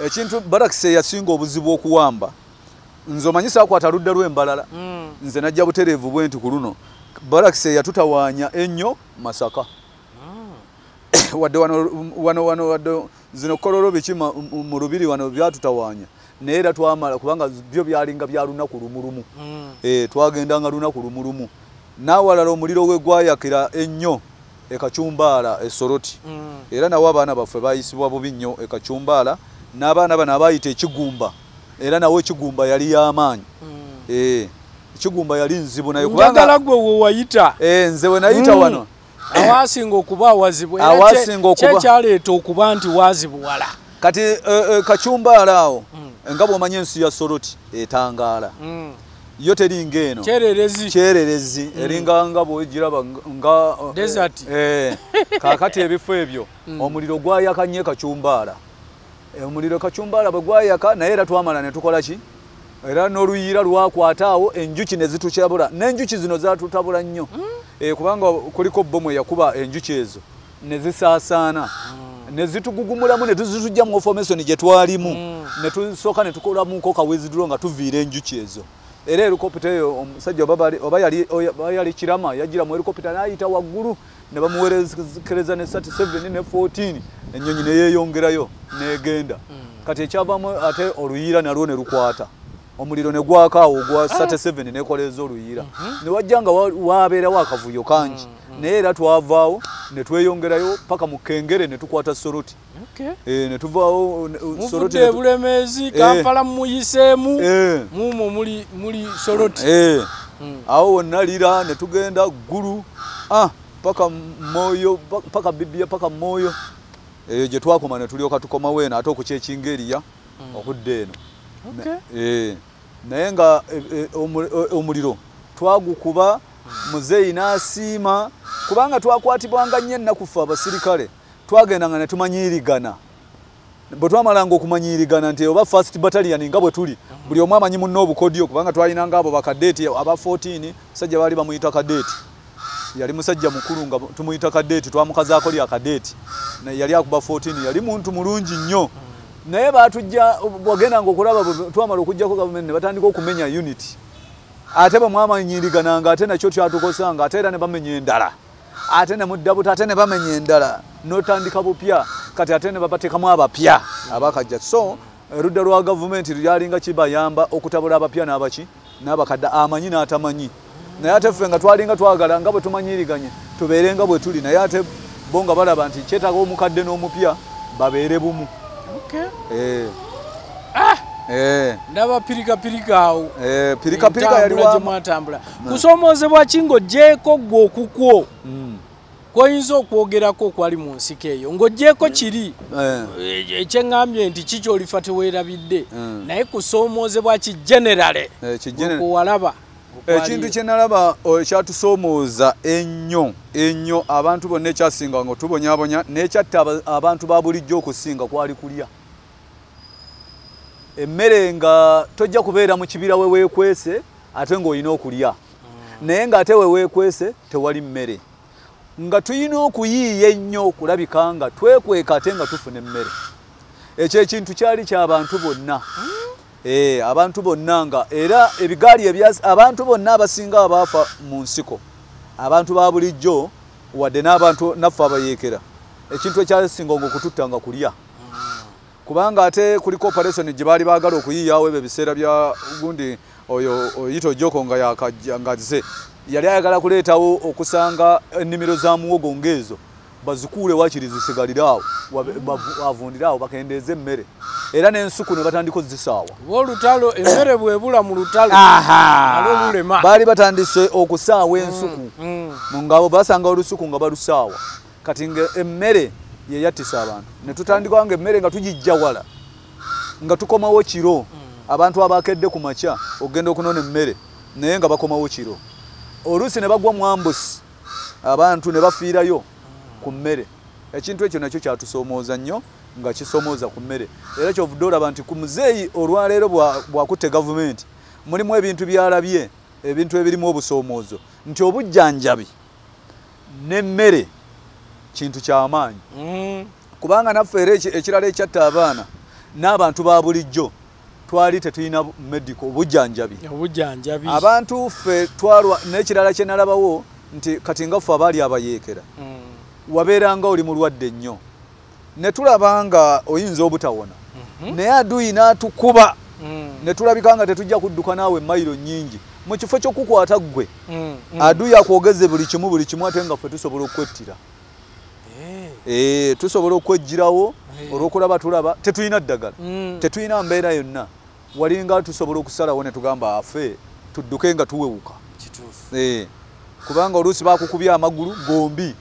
Ekintu barracks eyasinga obuzibu okuwamba, nze omanyi saakwata ludda lw'embalala, nze najja butereevu bwe nti ku luno. Barracks eyatutawaanya ennyo Masaka. Wadde wano wadde zino Kololo biki mu Lubiri wano byatutawaanya, naye era twamala kubanga byo byalinga bya lunaku lumu lumu. Twagendanga lunaku lumu lumu. N'awalala omuliro we gwayakira ennyo e Kachumbaala e Soroti. Era nawo abaana baffe bayisibwa bubi nnyo e Kachumbaala, n'abaana bano abayita ekigumba, era nawo ekigumba yali y'amaanyi. Ekigumba yali nzibu naye kubanga njagala gwe we wayita. Nze we nayita wano. Awasinga okuba awazibu. Era kyekyaleeta okuba nti wazibuwala. Kati Kachumbaala awo nga bw'omanyi ensi ya Soroti etangaala. Yo teringa eno. Kyererezi. Kyererezi. Eringa nga bw'ogiraba nga desert. Kaakati ebifo ebyo omuliro gwayaka nnyo Kachumbaala. Omuliro Kachumbaala bwe gwayaka naye era twamala ne tukola ki? Era n'oluyiira lwakwata awo enjuki ne zitukyabula. N'enjuki zino zaatutabula nnyo. Kubanga kuliko bbomu eyakuba enjuki ezo ne zisaasaana. Ne zitugugumulamu ne tuzitujja mu formation gye twalimu. Ne tusooka ne tukolamuko kaweziduro nga tuviira enjuki ezo. Era helicopter eyo omusajja oba yali Kirama yagira mu helicopter n'ayita waggulu ne bamuwerekereza ne 37 ne 14 ennyonyi ne yeeyongerayo n'egenda. Kati ekyavaamu ate oluyiira nalwo ne lukwata. Omuliro ne gwaka awo ogwa 37 nekoleeza oluyiira. Ne wajja nga wabeerawo akavuyo kangi. Naye era twavaawo ne tweyongerayo paka mu Kengere ne tukwata Soroti. Ne tuvaawo Soroti muvudde Bulemeezi, Kampala muyiseemu, muumwo muli Soroti. Awo wonna Lira ne tugenda Ggulu, paka Moyo, paka Bibia, paka Moyo. Eyo gye twakoma ne tulyoka tukomawo eno ate okukyekinga eriya okudda eno. Naye nga omuliro twagukuba, muzeeyi n'asiima kubanga twakwatibwanga nnyo ennaku ffe abasirikale. Twagendanga ne tumanyiirigana. Bwe twamalanga okumanyiirigana nti oba first battalion nga bwe tuli, buli omu amanyi munne obukodyo kubanga twalinanga abo bakadeeti aba 14, musajja baali bamuyita kadeeti. Yali musajja mukulu nga tumuyita kadeeti, twamukazaako lya kadeeti. Naye yali akuba 14, yali muntu mulungi nnyo. Naye baatujja bwagendanga okulaba twamala okuggyako gavumenti ne batandika okumenya unit. Ate bwe mwamanyiirigananga ate nakyo kyatukosanga, ate era ne bamenya endala. Ate ne mudda buto, ate ne bamenya endala. N'otandika bupya, kati ate ne babateekamu abapya abakajja. So erudda lwa gavumenti lyalinga kibayamba okutabula abapya n'abaki n'abakadde, amanyi n'atamanyi. Naye ate ffe nga twalinga twagala nga bwe tumanyiiriganye tubeere nga bwe tuli, naye ate bo nga balaba nti kyetaaga omukadde n'omupya babeere bumu. Ndaba pirikapirika awo. Pirikapirika yali wa mwatambula. Kusoomoozebwa ki ng'oggyeeko ggwe okukwo kw'oyinza okwogerako okwali mu nsiko eyo ng'oggyeeko kiri ekyeŋŋambye nti ki ky'olifa teweerabidde, naye kusoomoozebwa ki generale okuwalaba? Ekintu kye nalaba ekyatusoomooza ennyo ennyo abantu bonna ekyasinga nga tubonyaabonya n'ekyatta abantu ba bulijjo okusinga kwali kulya. Emmere nga tojja kubeera mu kibira we weekwese ate ng'olina okulya, naye ng'ate we weekwese tewali mmere. Nga tulina okuyiiya ennyo okulabika nga twekweka ate nga tufuna emmere. Ekyo ekintu kyali ky'abantu bonna. Abantu bonna nga era ebigaali abantu bonna abasinga abaafa mu nsiko, abantu ba bulijjo wadde n'abantu naffe abayeekera, ekintu ekyasinga okututta nga kulya. Kubanga ate kuliko operation gye baali baagala okuyiiyaawo ebyo ebiseera bya gundi oyo Oyita Ojoko nga yakajja nga azze, yali ayagala kuleetawo okusanga ennimiro za muwogo ng'ezo bazikuule waakiri zisigalire awo, bavundire awo bakendeeze emmere. Era n'ensuku ne batandika ozisaawa. Olutalo emmere bw'ebula mu lutalo nalwo lulema. Baali batandise okusaawa ensuku nga basanga olusuku nga balusaawa. Kati nga emmere ye yattisa abantu. Ne tutandika nga emmere nga tugijja wala, nga tukomawo kiro. Abantu abakedde ku makya okugenda okunona emmere naye nga bakomawo kiro. Oluusi ne bagwa mu ambusi, abantu ne bafiirayo ku mmere. Ekintu ekyo nakyo kyatusoomooza nnyo nga kisoomooza ku mmere. Era kyovudde olaba nti ku muzeeyi olwaleero bw'akutte gavumenti mulimu ebintu by'alabye, ebintu ebirimu obusoomoozo nti obujjanjabi n'emmere kintu ky'amaanyi. Kubanga naffe era ekirala ekyatta abaana N'abantu ba bulijjo twali tetulina medical obujjanjabi. Abantu ffe twalwa n'ekirala kye nalabawo nti kati nga ffe abaali abayeekera wabeeranga oli mulwadde nnyo ne tulaba nga oyinza obutawona naye aduyi n'atukuba ne tulabika nga tetujja kudduka naawe mayiro nnyingi mu kifo ky'okukwata ggwe aduyi akwogeze buli kimu ate nga ffe tusobola okwettira. Tusobola okwejjirawo olw'okulaba tulaba tetulina ddagala tetulina mbeera yonna walinga tusobola okusalawo ne tugamba afe tudduke nga tuwewuka. Kubanga oluusi bakukubya amagulu gombi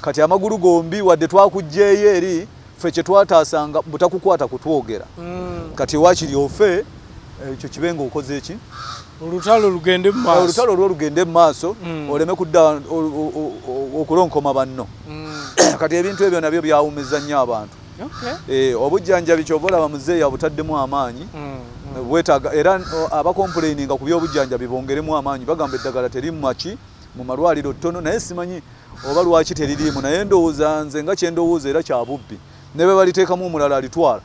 kati amagulu gombi wadde twakuggyeyo eri ffe kye twataasanga butakukwata kutwogera kati waakiri ofe ekyo kibe ng'okoze eki olutalo lugende mu maaso olutalo olwo lugende mu maaso oleme kudda okulonkoma banno. Kati ebintu ebyo nabyo byawumiza nnyo abantu. Obujjanjabi kyova olaba muzeeyi abutaddemu amaanyi bwetaaga era abakomplaininga ku by'obujjanjabi bongeremu amaanyi bagamba eddagala terimu maki mu malwaliro ttono naye simanyi oba lwaki teririimu naye ndowooza nze nga kye ndowooza era kya bubbi ne bwe baliteekamu omulala alitwala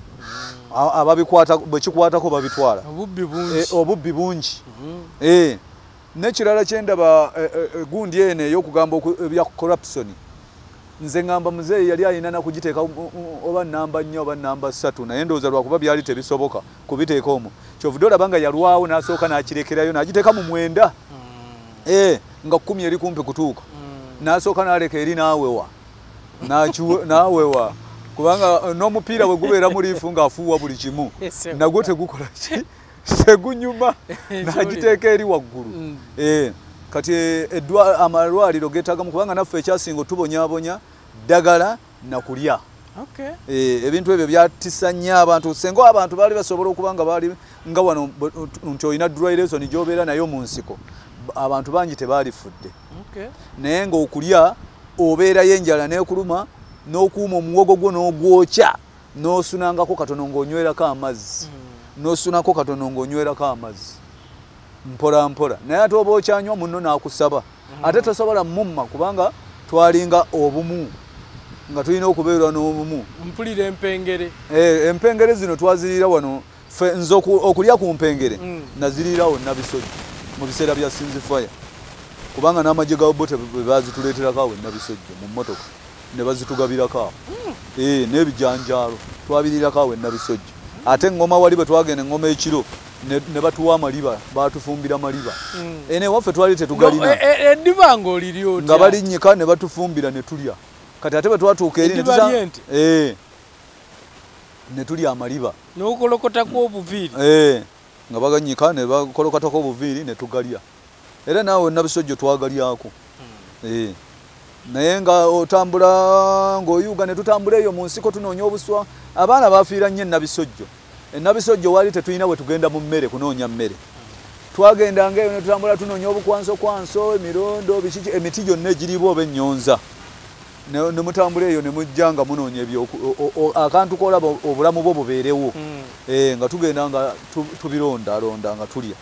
ababikwata bwe kikwatako babitwala obubbi bungi. N'ekirala kye ndaba gundi eno ey'okugamba ebya corruption nze ngamba muzeeyi yali alina nakugiteeka oba namba 4 oba namba 3 naye ndowooza lwakuba byali tebisoboka kubiteeka omwo kyovudde olaba nga yalwawo n'asooka n'akirekerayo n'agiteeka mu 9 nga 10 eri kumpi kutuuka n'asooka n'aleka eri n'awewa n'awewa kubanga n'omupiira bwe gubeera muliifu ng'afuuwa buli kimu nagwo tegukola ki tegunyuma n'agiteeka eri waggulu. Kati amalwaliro geetaagamu kubanga naffe ekyasinga otubonyaabonya ddagala na kulya. Ebintu ebyo byatisa nnyo abantu senga abantu baali basobola okuba nga baali nga wano nti olina dry lesson gy'obeera nayo mu nsiko abantu bangi tebaalifudde naye ng'okulya obeerayo enjala n'ekuluma n'okuuma omuwogo gwo n'ogwokya n'osunangako katono ng'onywerako amazzi n'osunako katono ng'onywerako amazzi mpola mpola naye ate oba okyanywa munno n'akusaba ate tosobola mumma kubanga twalinga obumu nga tulina okubeera n'obumu. Mpulira empengere. Empengere zino twaziriira wano nze okulya ku mpengere naziriirawo Nabisojjo mu biseera bya Sinzifaya kubanga n'amagye ga Obote bwe bazituleeterako awo Nabisojjo mu mmotoka ne bazitugabirako awo n'ebijanjaalo twabiriirako awo Nabisojjo ate engoma wali bwe twagenda engoma ekiro ne batuwa amaliba batufumbira maliba ene waffe twali tetugalina eddiba ng'oliri otya nga balinnyika ne batufumbira ne tulya kati ate bwe twatuuka eri ne tulya amaliba n'okolokotako obuviiri nga baganyika ne bakolokotako obuviiri ne tugalya era naawe Nabisojjo twagalyako naye nga otambula ng'oyuga ne tutambula eyo mu nsiko tunoonya obuswa abaana bafiira nnyo Nabisojjo. Nabisojjo wali tetulina we tugenda mu mmere kunoonya mmere twagendanga eyo ne tutambula tunoonya obukwanso emirondo biki emiti gyonna egiriibwa oba ennyonza ne mutambula eyo ne mujja nga munoonya ebyo akantu k'olaba obulamu bwo bubeerewo nga tugenda nga tubirondalonda nga tulya.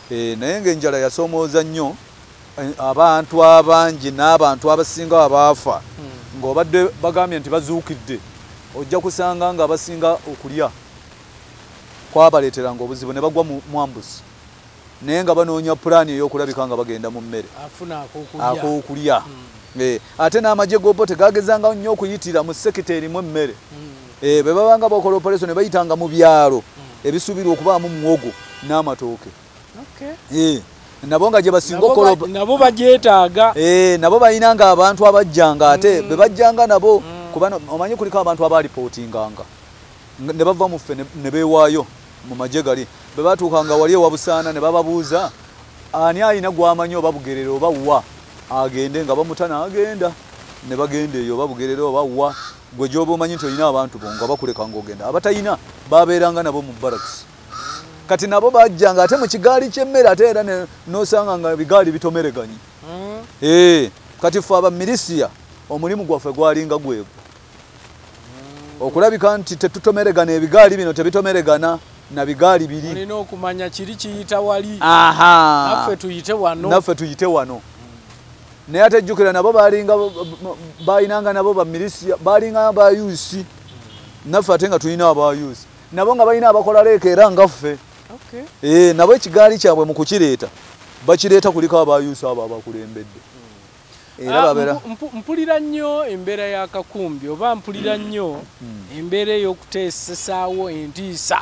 Naye ng'enjala yasoomooza nnyo abantu abangi n'abantu abasinga abaafa ng'obadde bagambye nti bazuukidde ojja kusanga nga abasinga okulya kwabaleeteranga obuzibu ne bagwa mu mwambusi naye nga banoonya pulaani ey'okulabika nga bagenda mu mmere ak'okulya. Ate n'amagye g'Obote gagezanga nnyo okuyitira mu sekita erimu emmere bwe babanga bakola operation ne bayitanga mu byalo ebisuubirwa okubaamu muwogo n'amatooke nabo nga gye basinga okukola nabo bagyetaaga nabo balinanga abantu abajjanga ate bwe bajjanga nabo kuba omanyi kuliko abantu abaalipootinganga ne bava mu ffe ne beewaayo mu magye gali bwe batuukanga wali ewa Busaana ne bababuuza ani alina gw'amanyi oba Bugerere oba wa agende nga bamuta n'agenda ne bagenda eyo oba Bugerere oba wa gwe gy'oba omanyi nti olina abantu bo nga bakuleka ng'ogenda abatayina babeeranga nabo mu barracks kati nabo bajjanga ate mu kigaali ky'emmere ate era n'osanga nga ebigaali bitomereganye. Kati ffe abamirisiya omulimu gwaffe gwalinga gwegwo okulabika nti tetutomeregana ebigaali bino tebitomeregana na bigaali biri olina okumanya kiri kiyita wali naffe tuyite wano naffe tuyite wano naye ate jjukira nabo balinga balinanga nabo bamirisiya balinga ba UC Naffe ate nga tulina abayusi nabo nga balina abakola leeka era nga ffe. Nabo ekigaali kyabwe mu kukireeta bakireeta kuliko abayusi abo abakulembedde. Mpulira nnyo embeera ya Kakumbi oba mpulira nnyo embeera ey'okuteesesaawo entiisa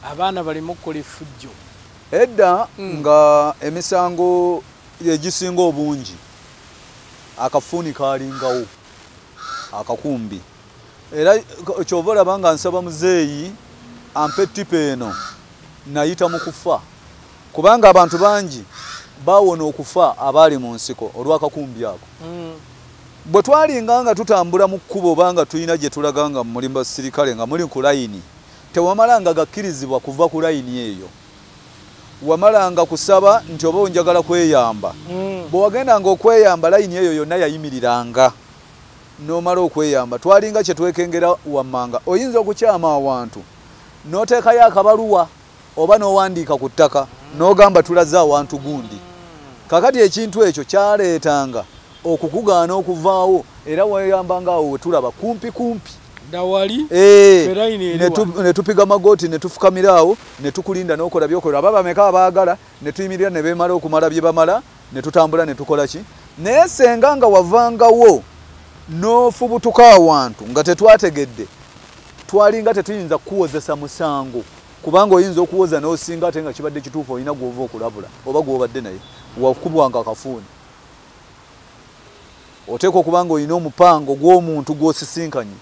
abaana baleme okukola effujjo. Edda nga emisango egisinga obungi akafuuni kaalingawo akakumbi. Era kyova olaba nga nsaba muzeeyi ampe ttipa eno nayita mu kufa, kubanga abantu bangi bawona okufa abaali mu nsiko olw'akakumbi ako. Bwe twalinga nga tutambula mu kkubo oba nga tulina gye tulaga nga muli basirikale nga muli ku layini, tewamalanga gakkirizibwa kuva ku layini eyo. Wamalanga kusaba nti oba onjagala kweyamba. Bwe wagendanga okweyamba layini eyo yonna yayimiriranga n'omala okweyamba. Twalinga kye twekengera wammanga, oyinza okukyama awantu n'oteekayo akabaluwa oba n'owandiika ku ttaka n'ogamba tulaze awantu gundi. Kakati ekintu ekyo kyaleetanga okukugaana okuvaawo, era weyambanga awo we tulaba kumpi kumpi dawali ne tupiga magoti ne tufukamira awo ne tukulinda n'okola by'okola. Aba bameka abaagala ne tuyimirira ne beemala okumala bye bamala ne tutambula ne tukola ki. Naye senga nga wavangawo n'ofubutuka awantu nga tetwategedde, twalinga tetuyinza kuwozesa musango, kubanga oyinza okuwoza n'osinga ate nga kibadde kituufu olina gw'ova okulabula oba gw'obadde naye wakubwanga akafuuni. Oteekwa okuba nga olina omupango gw'omuntu gw'osisinkanye.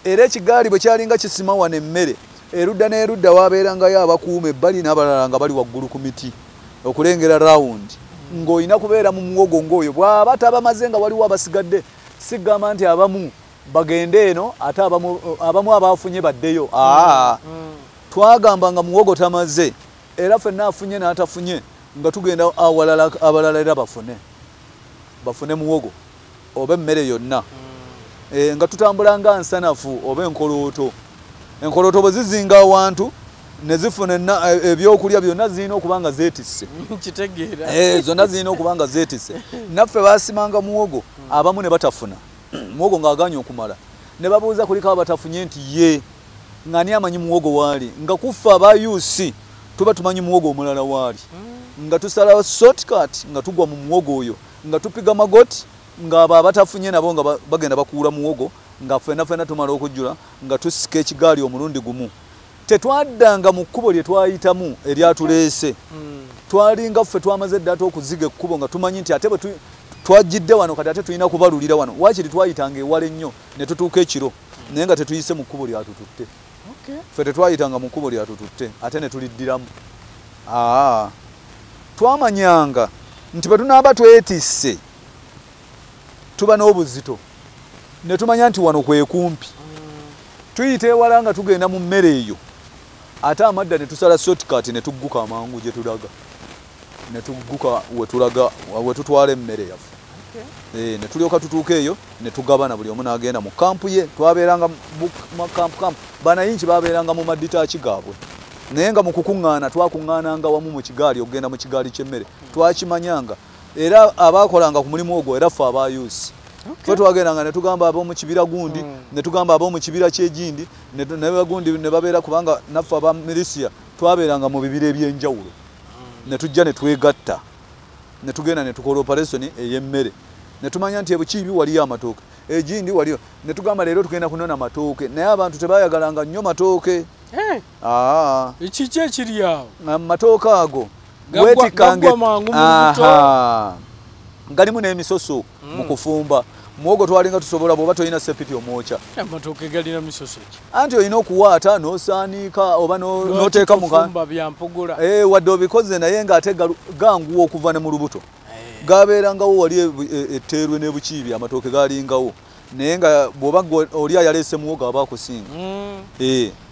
Era ekigaali bwe kyalinga kisima wano emmere erudda n'erudda wabeerangayo abakuuma ebbali n'abalala nga bali waggulu ku miti okulengera rawundi, ng'olina kubeera mu muwogo ng'oyo bw'aba tabamaze nga waliwo abasigadde. Sigamba nti abamu bagende eno ate abamu abafunye baddeyo. Twagamba nga muwogo tamaze, era ffenna afunye n'atafunye nga tugenda awalala abalala era bafune muwogo oba emmere yonna. Nga tutambula nga nsanafu oba enkolooto. Enkolooto bwe zizinga awantu ne zifuna ebyokulya byonna zirina okuba nga zeetisse. Kitegeera. Zonna zirina okuba nga zeetisse. Naffe baasimanga muwogo abamu ne batafuna. Muwogo ng'agaanye okumala ne babuuza kuliko abatafunye nti ye ng'ani amanyi muwogo waali, nga kuffe abayusi tuba tumanyi muwogo omulala waali, nga tusala shortcut nga tugwa mu muwogo oyo, nga tupiga magoti ng'abo abatafunye nabo nga bagenda bakuula muwogo, nga ffenna ffenna tumala okujjula nga tusika ekigaali omulundi gumu. Tetwaddanga mu kkubo lye twayitamu eryatuleese. Twalinga ffe twamaze dda ate okuziga ekkubo nga tumanyi nti ate bwe twajjidde wano kati ate tulina kubalulira wano. Waakiri twayitanga ewala ennyo ne tutuuka ekiro naye nga tetuyise mu kkubo lyatututte. Ffe tetwayitanga mu kkubo lyatututte ate ne tuliddiramu. Twamanyanga nti bwe tunaaba twetisse tuba n'obuzito ne tumanya nti wano kwe kumpi. Tuyita ewala nga tugenda mu mmere eyo ate amadda ne tusala shortcut ne tugguka amangu gye tulaga, ne tugguka we tulaga we tutwala emmere yaffe. Ne tulyoka tutuuka eyo ne tugabana buli omu n'agenda mu kampu ye. Twabeeranga mu kampu banayinki babeeranga mu maditaaki gaabwe, naye nga mu kukuŋŋaana twakuŋŋaananga wamu mu kigaali okugenda mu kigaali ky'emmere. Twakimanyanga era abaakolanga ku mulimu ogwo era ffe abayusi. Ffe twagendanga ne tugamba ab'omu kibira gundi, ne tugamba ab'omu kibira ky'egindi, ne bagundi ne babeera, kubanga naffe aba milisiya twabeeranga mu bibira eby'enjawulo. Ne tujja ne twegatta ne tugenda ne tukola operation ey'emmere, ne tumanya nti ebukiibi waliyo amatooke, egindi waliyo, ne tugamba leero tugenda kunona matooke. Naye abantu tebayagalanga nnyo matooke. Ekiki ekiri awo? Amatooke ago weetikkange mangu mu lubuto. Galimu n'emisoso mu kufumba. Muwogo twalinga tusobola bw'oba tolina sepiti omwokya. Amatooke galina misoso ki? Anti olina okuwaata n'osaaniika oba n'oteeka mu kufumba bya mpogola. Wadde obikoze naye ng'ate ganguwa okuva ne mu lubuto. Gabeerangawo wali etteerwe n'ebukiibi amatooke galingawo, naye nga bw'oba oli ayaleese muwogo aba akusinga.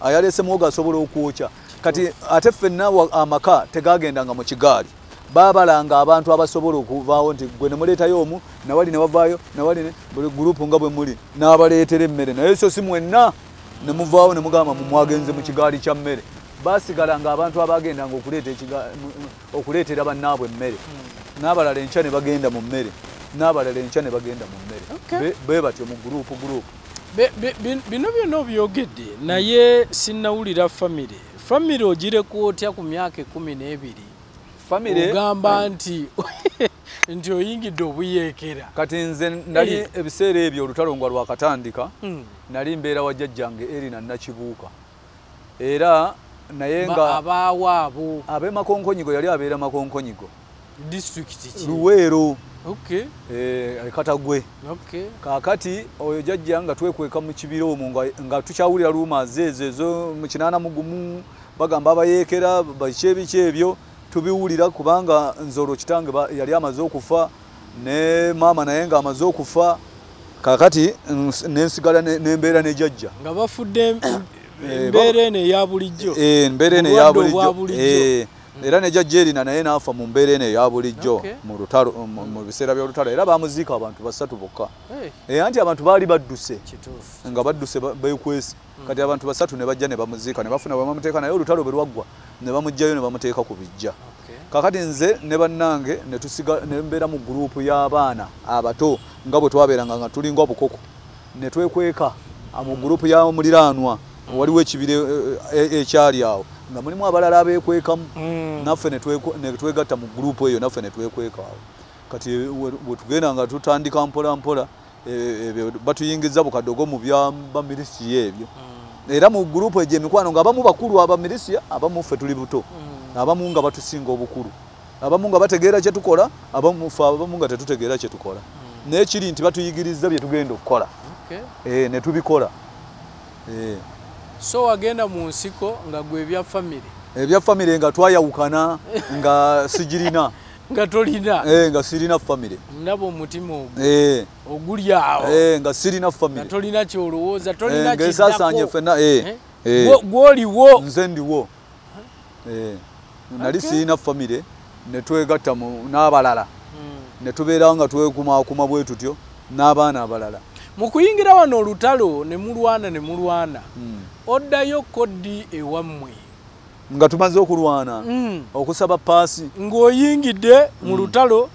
Ayaleese muwogo asobola okwokya. Kati ate ffenna amaka tegagendanga mu kigaali, baabalanga abantu abasobola okuvaawo nti gwe ne muleetayo omu nawali ne wavaayo nawali buli gurupu nga bwe muli n'abaleetera emmere, naye so si mwenna ne muvaawo ne mugamba mwagenze mu kigaali kya mmere. Baasigalanga abantu abagendanga okuleetera bannaabwe emmere, n'abalala enkya ne bagenda mu mmere, n'abalala enkya ne bagenda mu mmere. Be batyo mu gurupu. Bino byonna obyogedde naye sinnawulira famire. Famire ogireka otya ku myaka 12? Famire ogamba nti oyingidde obuyeekera. Kati nze nali ebiseera ebyo olutalo nga lwakatandika, nali mbeera wa jjajjange Erina Nakibuuka, era naye nga abaawo abo ab'e Makonkonyigo, yali abeera Makonkonyigo district ki? Luweero. Okay. Katagwe. Okay. Kaakati oyo jjajja nga twekweka mu kibira omwo nga tukyawulira rumours ezo ezo mu 81 bagamba abayeekera biki ebiki ebyo tubiwulira, kubanga nze olwo kitange yali amaze okufa ne maama naye nga amaze okufa. Kaakati nensigala nembeera ne jjajja nga bafudde embeera eno eya bulijjo. Embeera eno eya bulijjo. Era ne jjajja Erina naye n'afa mu mbeera eno eya bulijjo mu lutalo, mu biseera by'olutalo, era bamuziika abantu 3 bokka. Anti abantu baali badduse nga badduse beekwese. Kati abantu 3 ne bajja ne bamuziika ne bafuna bwe bamuteeka, naye olutalo bwe lwaggwa ne bamuggyayo ne bamuteeka ku bijja. Kaakati nze ne bannange ne tusiga ne mbeera mu gurupu y'abaana abato nga bwe twabeeranga nga tulinga obukoko, ne twekweka mu gurupu y'omuliraanwa. Waliwo ekibira ekyali awo nga mulimu abalala abeekwekamu, naffe ne twegatta mu gurupu eyo, naffe ne twekweka awo. Kati bwe tugenda nga tutandika mpola mpola, batuyingiza bukadogo mu bya bamirisiya ebyo. Era mu gurupu egyo emikwano nga abamu bakulu abamirisiya, abamu ffe tuli buto, abamu nga batusinga obukulu, abamu nga bategeera kye tukola, abamu ffe abamu nga tetutegeera kye tukola. Naye kiri nti batuyigiriza bye tugenda okukola, ne tubikola. So wagenda mu nsiko nga gwe ebya famire? Ebya famire nga twayawukana, nga sigirina. Nga tolina? Nga sirina famire. Ndaba omutima ogwo oguli awo. Nga sirina famire. Nga tolina ky'olowooza, tolina kiddako. Ng'esaasaanye ffenna. Gw'oliwo. Nze ndiwo. Nali sirina famire, ne twegatta n'abalala. Ne tubeera nga twekumaakuma bwe tutyo n'abaana abalala. Mu kuyingira wano olutalo ne mulwana ne mulwana, oddayo koddi ewammwe? Nga tumaze okulwana, okusaba paasi. Ng'oyingidde mu lutalo,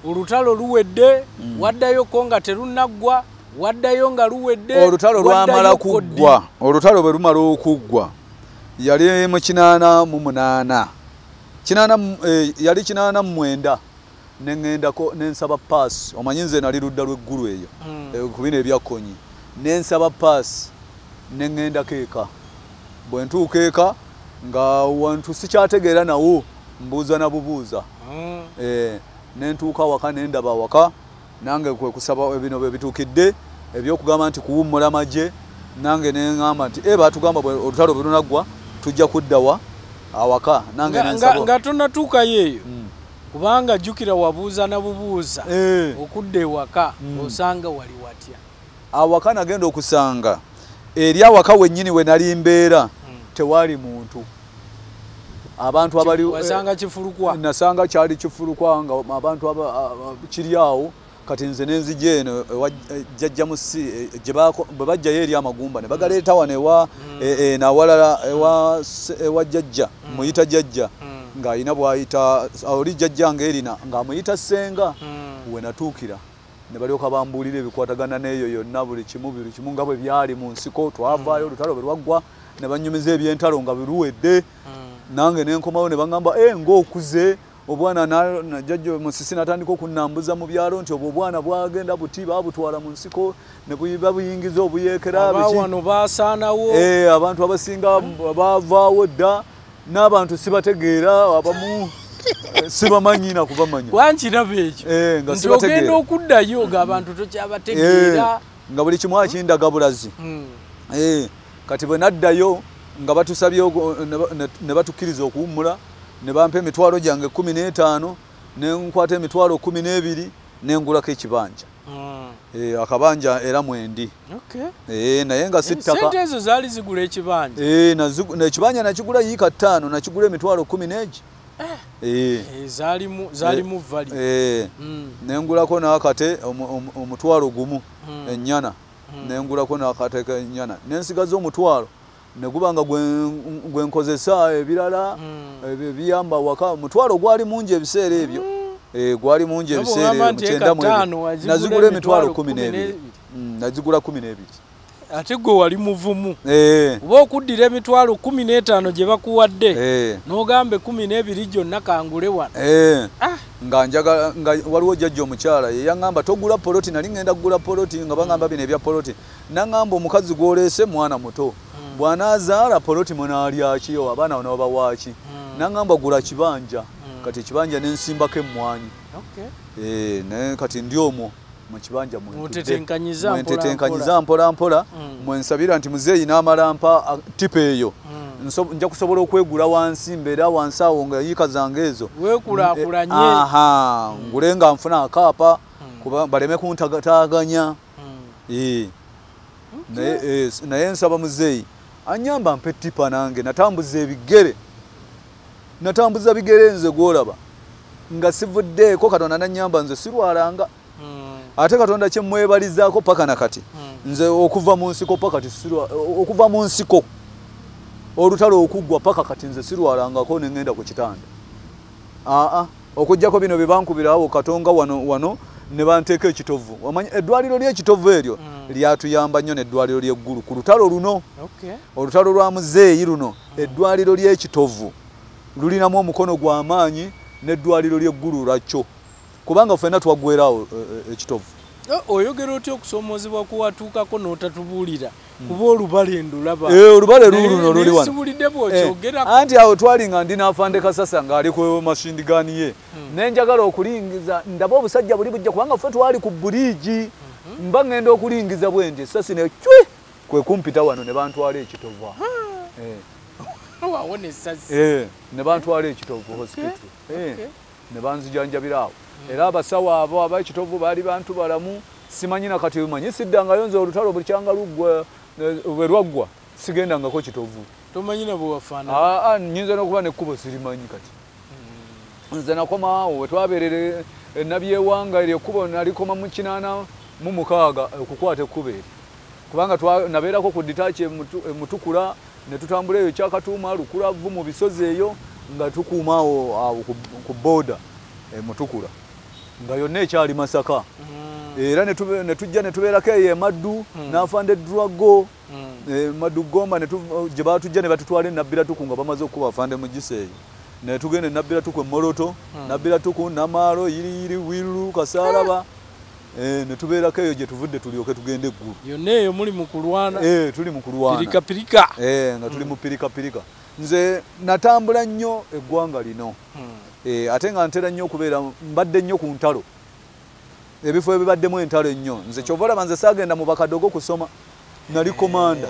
olutalo luwedde, waddayoko nga terunnaggwa, waddayo nga luwedde. Olutalo lwamala kuggwa. Olutalo bwe lumala okuggwa yali mu 88, yali 89, ne ŋŋendako ne nsaba paasi. Omanyi nze nali ludda lw'eggulu eyo ku bino ebya Kkonyi, ne nsaba paasi ne ŋŋendako eka. Bwe ntuuka eka nga wantu sikyategeera nawo, mbuuza na bubuuza. Ne ntuuka awaka ne ndaba awaka, nange kwe kusaba bino bwe bituukidde eby'okugamba nti kuwummula magye, nange ne ŋŋamba nti baatugamba olutalo bwe lunaggwa tujja kuddawa awaka. Nange ne nsaba. Nga tonnatuukayo eyo, kubanga jjukira wabuuza na bubuuza okudda ewaka, osanga wali watya? Awaka nagenda okusanga eri awaka wennyini we nali mbeera tewali muntu. Abantu abali wasanga kifulukwa? Nasanga kyali kifulukwa nga abantu kiri awo. Kati nze nenzija eno ewa jjajja Musi, bwe bajjayo eri amagumba ne bagaleeta wano ewa nawalala ewa jjajja, muyita jjajja ng'alina bw'ayita oli jjajjange Erina ng'amuyita ssenga. We natuukira ne balyoka bambuulira ebikwatagana n'eyo yonna, buli kimu buli kimu nga bwe byali mu nsiko. Twavaayo olutalo bwe lwaggwa ne banyumiza eby'entalo nga biruwedde, nange ne nkomawo ne baŋŋamba ng'okuze obwana. Jjajja Musisi n'atandika okunnambuza mu byalo nti obwo obwana bwagenda buti baabutwala mu nsiko ne babuyingiza obuyeekera. Wano baasaanawo. Abantu abasinga baavaawo dda, n'abantu sibategeera, abamu sibamanyi na kubamanya. Wankiraba ekyo nti ogenda okuddayo ng'abantu tokyabategeera, nga buli kimu akindaga bulazi. Kati bwe naddayo nga batusabye ne batukkiriza okuwummula, ne bampa emitwalo gyange 15, ne nkwata emitwalo 12 ne ngulako ekibanja. Akabanja era mwendi. Naye nga sittaka. Sente ezo zaali zigula ekibanja? Ekibanja nakigula yiika 5, nakigula emitwalo 10. Zaalimu vali. Ne ngulako n'akate omutwalo 1 ennyana, ne ngulako n'akate k'ennyana, ne nsigaza omutwalo ne guba nga gwe nkozesa ebirala ebiyamba waka. Omutwalo gwali mungi ebiseera ebyo, gwali mungi ebiseera ebyo, 92 nazigula emitwalo 12, nazigula 12. Ate gwe wali muvumu. Oba okuddira emitwalo 15 gye bakuwadde n'ogamba 12 gyonna kangule wano. Nga njaga nga waliwo jjajja omukyala ye yaŋŋamba togula poloti, nali ŋŋenda kugula poloti nga baŋŋamba bino ebya poloti. Naŋŋamba omukazi gw'oleese mwana muto, bw'anaazaala poloti munaalyaki abaana bano babawaaki. Naŋŋamba gula kibanja, kati ekibanja ne nsimbako emmwanyi. Naye kati ndi omwo mu kibanja mwentetenkanyiza mpola mpola, mwensabira nti muzeeyi n'amala mpa tipa eyo. Nja kusobola okwegula wansi mbeera wansi awo nga yiika zange ezo weekulaakulanye. Ngule nga nfuna akaapa kuba baleme kuntataaganya. Naye nsaba muzeeyi anyamba mpe tipa nange. Natambuza ebigere, natambuza bigere nze gw'olaba nga sivuddeeko. Katonda nannyamba nze sirwalanga. Ate Katonda kye mwebalizaako paka na kati nze okuva mu nsiko paka kati okuva mu nsiko olutalo okuggwa paka kati nze sirwalangako ne ŋŋenda ku kitanda. Okuggyako bino bye bankubira awo Katonga wano wano ne banteeka ekitovu. Omanyi eddwaliro ly'ekitovu eryo lyatuyamba nnyo n'eddwaliro ly'eggulu ku lutalo luno. Olutalo lwa muzeeyi luno eddwaliro ly'ekitovu lulinamu omukono gw'amaanyi n'eddwaliro ly'eggulu lwakyo, kubanga ffenna twaggwerawo ekitovu. Oyogera otya okusoomoozebwa kuwatuukako n'otatubuulira? Kuba olubale ndulaba. Olubale luuluno luli wano. Sibulidde bw'okyogerako. Anti awo twali nga ndi n'afande Kasasa ng'ali ku masindigaani ye. Ne njagala okulingiza ndaba obusajja buli bujja, kubanga ffe twali ku buriigi. Mba ŋŋenda okulingiza bwe nti essasi ne cwi kwe kumpita wano ne bantwala ekitovu. Wawona essasi. Ne bantwala ekitovu hospital. Ne banzijanjabira awo. Era abasawo abo ab'ekitovu baali bantu balamu, simanyi na kati manyi siddangayo nze olutalo buli kyanga luggwa bwe lwaggwa sigendangako kitovu. Tomanyi na bwe wafaanana? Nnyinza n'okuba n'ekkubo sirimanyi kati. Nze nakoma awo we twabeerera e Nabyewanga, eryo ekkubo nalikoma mu 86 okukwata ekkubo eryo, kubanga nabeerako ku ditaaki e Mutukula ne tutambula eyo Kyakatuuma, Lukulavu mu bisozi eyo nga tukuuma awo ku booda e Mutukula nga yonna ekyali Masaka. Era ne tujja ne tubeerako eyo e Maddu n'afande Drago Maddu Gomba gye baatujja ne batutwala e Nabbiratuku nga bamaze okukuba afande Mugisa eyo. Ne tugenda e Nabbiratuku e Moroto, Nabbiratuku, Namaalo, Yiriyiri, Wiru, Kasaalaba. Ne tubeerako eyo gye tuvudde tulyoke tugende eggulu. Yonna eyo muli mu kulwana. Tuli mu kulwana. Pirika pirika. Nga tuli mu pirika pirika. Nze natambula nnyo eggwanga lino. Ate nga ntera nnyo okubeera mbadde nnyo ku ntalo. Ebifo ebibaddemu entalo ennyo. Nze kyova olaba nze saagenda mu bakadogo kusoma. Nali komanda.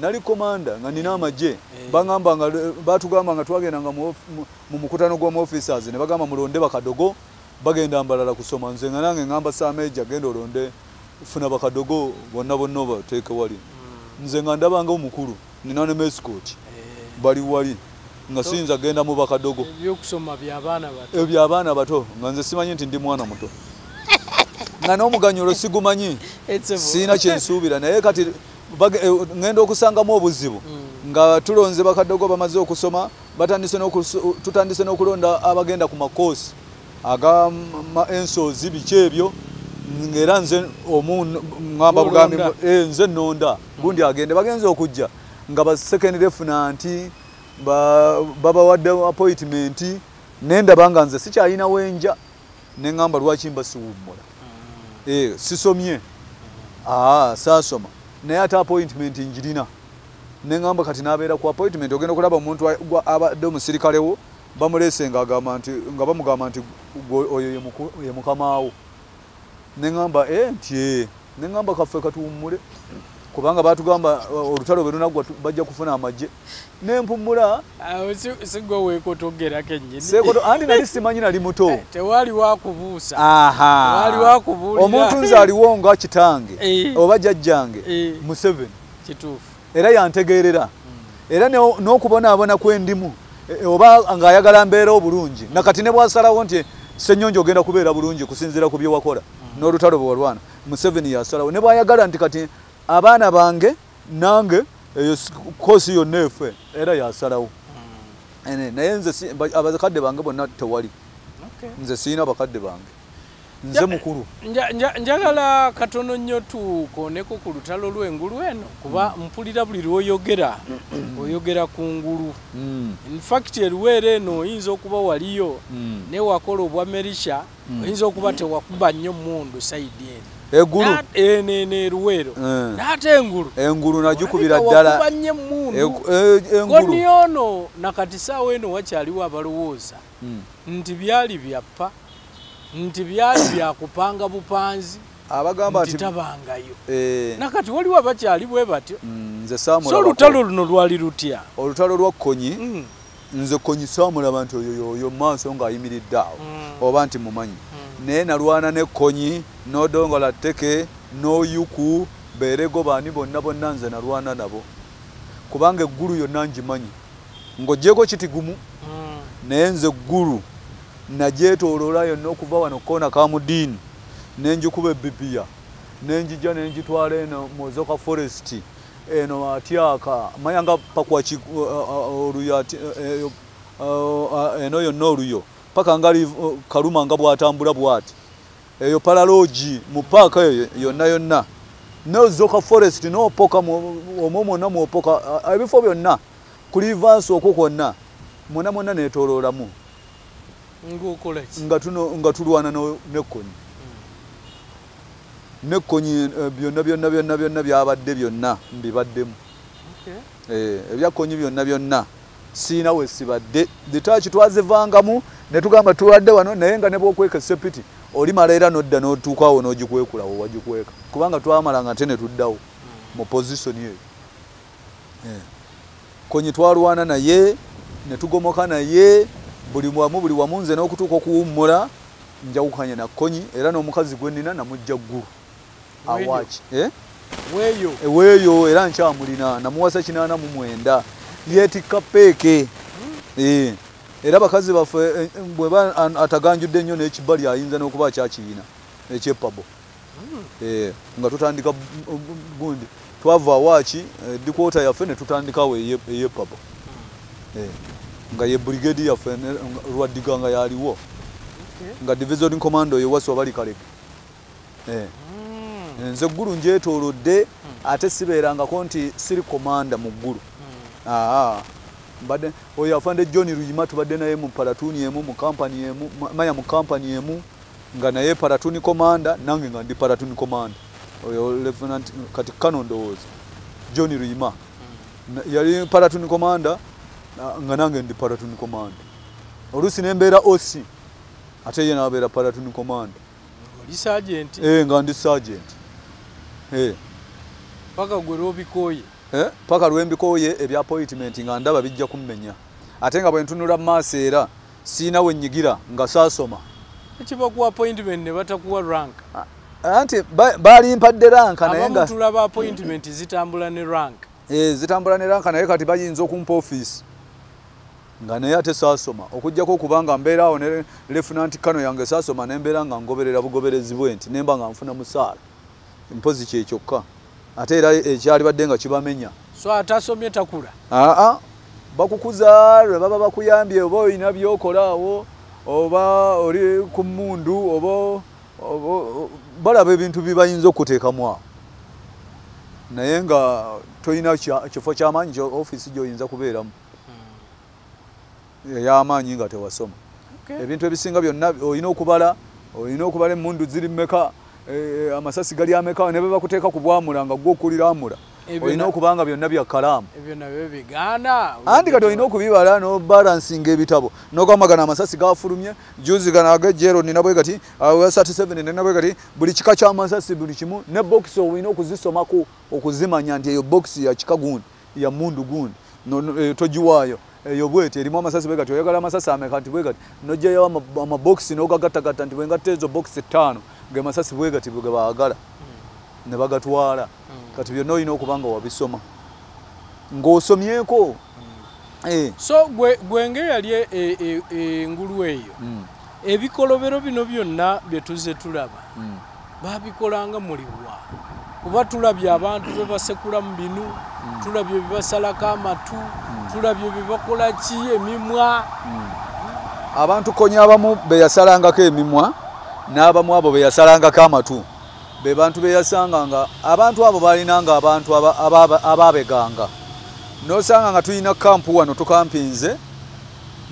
Nali komanda nga nina amagye. Bangamba nga batugamba nga twagendanga mu mukutano gw'ama officers ne bagamba mulonde bakadogo bagenda mbalala kusoma. Nze nga nange ngamba Sameja genda olonde funa bakadogo bonna bonna obateeke wali. Nze nga ndabanga omukulu nina ne escort bali wali nga siyinza genda mu bakadogo. Ebyokusoma by'abaana bato. Eby'abaana bato nga nze simanyi nti ndi mwana muto. Nga n'omuganyulo sigumanyi, sirina kye nsuubira. Naye kati ŋŋenda okusangamu obuzibu nga tulonze bakadogo bamaze okusoma, tutandise n'okulonda abagenda ku makoosi aga ensozi biki ebyo, ng'era nze omu ŋŋamba bugambi nze nnonda gundi agende. Bagenze okujja nga ba second lieutenant babawadde appointment, ne ndaba nga nze sikyalina wenja, ne ŋŋamba lwaki mba siwummula. Sisomye, saasoma, naye ate appointment njirina. Ne ŋŋamba kati n'abeera ku appointment. Ogenda okulaba omuntu abadde omusirikale wo bamuleese nga agamba nti nga bamugamba nti oyo ye mukamaawo. Ne ŋŋamba nti ne ŋŋamba kaffe katuwummule, kubanga baatugamba olutalo bwe lunaggwa bajja kufuna amagye. Ne mpummula. Si gwe weekotogerako ennyini. Anti nali simanyi, nali muto. Tewali wakubuusa. Tewali wakubuulira. Omuntu nze aliwo nga kitange oba jjajjange Museveni. Kituufu. Era yantegeerera. Era n'okubonaabona kw'endimu oba ng'ayagala mbeera obulungi. Nakati ne bw'asalawo nti Ssenyonjo ogenda kubeera bulungi kusinziira ku bye wakola n'olutalo bwe walwana, Museveni yasalawo. Ne bw'ayagala nti kati abaana bange nange eyo koosi yonna efe, era yasalawo. Naye nze abakadde bange bonna tewali. Nze sirina bakadde bange. Nze mukulu. Njagala katono nnyo tukooneko ku lutalo lw'engulu eno, kuba mpulira buli lw'oyogera oyogera ku ngulu. In fact eruweero eno oyinza okuba waliyo ne wakola obwa merisha, oyinza okuba tewakuba nnyo mmundu sayidi eno. Eggulu eno eruweero. N'ate engulu. Engulu nagikubira ddala. Wakuba nnyo emmundu. Koni ono nakati saawa eno wakyaliwo abalowooza nti byali byappa, nti byali byakupanga bupanzi, abagamba nti tabangayo. Nakati waliwo abakyali bwe batyo. Nze saamulaba. So olutalo luno lwali lutya? Olutalo lwa Kkonyi, nze Kkonyi saamulaba nti oyo oyo maaso ng'ayimiridde awo, oba nti mumanyi. Naye nalwana ne Kkonyi, n'Odongola Tteke, n'Oyuku, Berego baani bonna bonna nze nalwana nabo. Kubanga eggulu yonna ngimanyi. Ng'oggyeko Kitigumu, naye nze eggulu nagyetooloola yonna okuva wano koona Kamudiini, ne njikuba ebibiya, ne njija ne njitwala eno Mozoka Forest, eno Atyaka, manya nga Pakwaki oluyo eno yonna oluyo, paka nga Kaluma nga bw'atambula bw'ati. Eyo Paralogi mu paaka eyo yonna yonna. N'Ozoka Forest n'opoka omwo mwonna mw'opoka, ebifo byonna, ku Livansi okwo kwonna, mwonna mwonna neetooloolamu. Nga tulwana ne Kkonyi. Ne Kkonyi byonna byonna byonna byonna byabadde byonna mbibaddemu. Ebya Kkonyi byonna byonna siina we sibadde. Ditaaki twazivangamu ne tugamba tubadde wano, naye nga ne bw'okweka essepiti olimala era n'odda n'otuukawo n'ogikwekulawo wagikweka, kubanga twamalanga ate ne tuddawo mu pozisoni eyo. Kkonyi twalwana naye ne tugomoka naye buli wamu nze n'okutuuka okuwummula njawukanye na Kkonyi, era n'omukazi gwe nnina namujja ggulu awaaki. Weeyo. Weeyo era nkyamulina, namuwasa 89 yeetikka peeke. Era bakazi baffe bweba ataganjudde nnyo n'ekibali ayinza n'okuba akyakiyina ekyepabo. Nga tutandika gundi twava awaaki dikwota yaffe ne tutandikawo eyepabo. Nga ye brigade yaffe Lwaddiga nga yaliwo, nga division commando ye Waswa bali Kalege. Nze ggulu ngyetoolodde, ate sibeerangako nti siri commander mu ggulu. Mbadde oyo afande John Ruyima tubadde naye mu platoon emu, mu company emu, manya mu company emu, nga naye platoon commander, nange nga ndi platoon commander. Oyo lieutenant kati Kano ndowooza John Ruyima yali platoon commander, nga nange ndi platoon commander. Oluusi ne mbeera OC, ate ye n'abeera platoon commander. Oli sergeant? Nga ndi sergeant. Paka gwe lw'obikooye? Paka lwembikooye ebya appointment nga ndaba bijja kummenya. Ate nga bwe ntunula mu maaso era siina we nnyigira nga saasoma. Ekibakuwa appointment ne batakuwa rank? Anti baali mpadde rank naye nga abamu tulaba appointment zitambula ne rank. Zitambula ne rank, naye kati bayinza okumpa office nga naye ate saasoma, okuggyako okubanga mbeera awo ne lieutenant Kano yange saasoma, ne mbeera nga ngoberera bugoberezi bwe nti ne mba nga nfuna musaala. Mpozi kye kyokka. Ate era ekyalibadde nga kibamenya. So atasomye takula? Bakukuza lwe baba bakuyambye, oba olina by'okola awo, oba oli ku mmundu, oba balaba ebintu bye bayinza okuteekamu awo. Naye nga tolina kifo ky'amaanyi ofiisi gy'oyinza kubeeramu ey'amaanyi nga tewasoma. Ebintu ebisinga byonna olina okubala, emmundu ziri mmeka, amasasi gali ameka, ne bwe bakuteeka ku bwamula nga gwe okulira amula, olina okubanga byonna bya kalaamu. Ebyo nabyo bigaana. Anti kati olina okubibala n'obalansinga ebitabo, n'ogamba gano amasasi gafulumye, juzi gano ag'ejjeero nina bwe gati, 37 nina bwe gati, buli kika ky'amasasi buli kimu, ne bokisi olina okuzisomako okuzimanya nti eyo bokisi ya kika gundi, ya mmundu gundi, togiwaayo. Eyo bweti erimu amasasi bwe gati, oyagala amasasi ameka nti bwe gati, n'oggyayo amabokisi n'ogagattagatta nti bwe ngatta ezo bokisi 5 ge masasi bwe gati bwe baagala ne bagatwala. Kati byonna olina okuba nga wabisoma ng'osomyeko. So gwe ng'eyali engulu eyo, ebikolobero bino byonna bye tuzze tulaba babikolanga muliwa? Kuba tulabye abantu be basekula mu binu, tulabye bye basalako amatu, tulabye bye bakola ki emimwa. Abantu Kkonyi abamu be yasalangako emimwa N'abamu abo be yasalangako amatu be bantu be yasanganga, abantu abo balinanga abantu ababeganga. N'osanga nga tulina kampu wano tukampinze,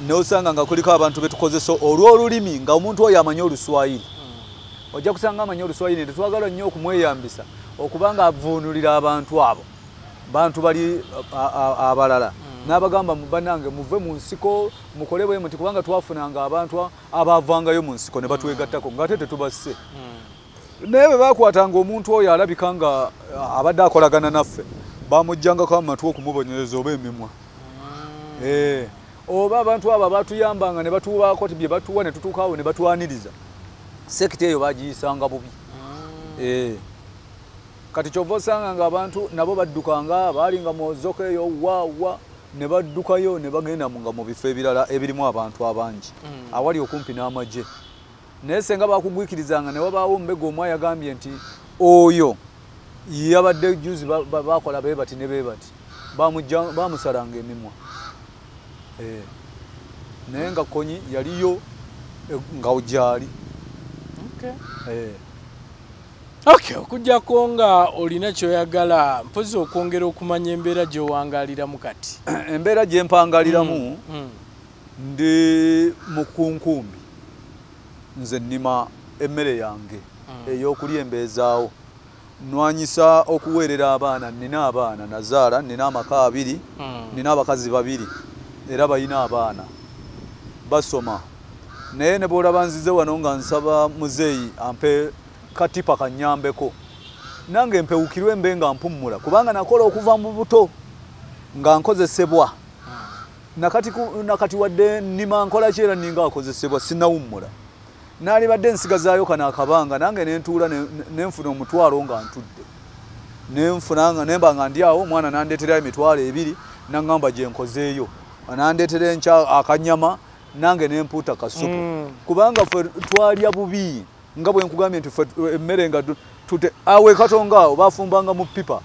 n'osanga nga kuliko abantu be tukozesa olw'olulimi nga omuntu oyo amanyi Oluswayiri. Ojja kusanga amanyi Oluswayiri, tetwagala nnyo okumweyambisa okubanga avvuunulira abantu abo, bantu bali abalala. N'abagamba bannange muve mu nsiko mukole bwe muti, kubanga twafunanga abantu abavangayo mu nsiko ne batwegattako ng'ate tetubasse. Naye bwe bakwatanga omuntu oyo alabika nga abadde akolagana naffe, bamuggyangako amatu okumubonyereza oba emimwa. Oba abantu abo batuyambanga ne batuwaako bye batuwa ne tutuukaawo ne batwaniriza, sekita eyo bagiyisanga bubi. Kati kyova osanga nga abantu nabo baddukanga, baalinga mu zoko eyo wa ne baddukayo ne bagenda nga mu bifo ebirala ebirimu abantu abangi awali okumpi n'amagye. Naye senga bakugwikirizanga ne wabaawo mbega omu ayagambye nti oyo yabadde juzi bakola be bati ne be bati, bamusalanga emimwa. Naye nga Kony yaliyo nga gyali. Okay, okujjako nga olina kyoyagala mpozi okwongera okumanya embeera gy'owangaliramu kati. Embeera gye mpangaliramu, ndi mukunkumbi, nze nnima emmere yange ey'okulya embeezaawo, nwanyisa okuweerera abaana. Nnina abaana, nazaala, nnina amaka 2, nnina abakazi 2 era balina abaana basoma. Naye ne bw'olaba nzize wano nga nsaba muzeeyi ampe katipa kanyambeko, nange mpewukirwe mbe nga mpummula, kubanga nakola okuva mu buto nga nkozesebwa. Nakati wadde nnima nkola ki era nninga akozesebwa, sinnawummula. Naalibadde nsigazaayo kano akabanga, nange ne ntuula ne nfuna omutwalo nga ntudde, nenfuna nga nemba nga ndi awo, omwana nandeetera emitwalo 2 naŋŋamba gye nkozeeyo, nandeetera enkya akanyama nange ne mpuuta kasupu. Kubanga ffe twalya bubi, nga bwe nkugambye nti ffe emmere nga tute awe Katonga awo bafumbanga mu pipa,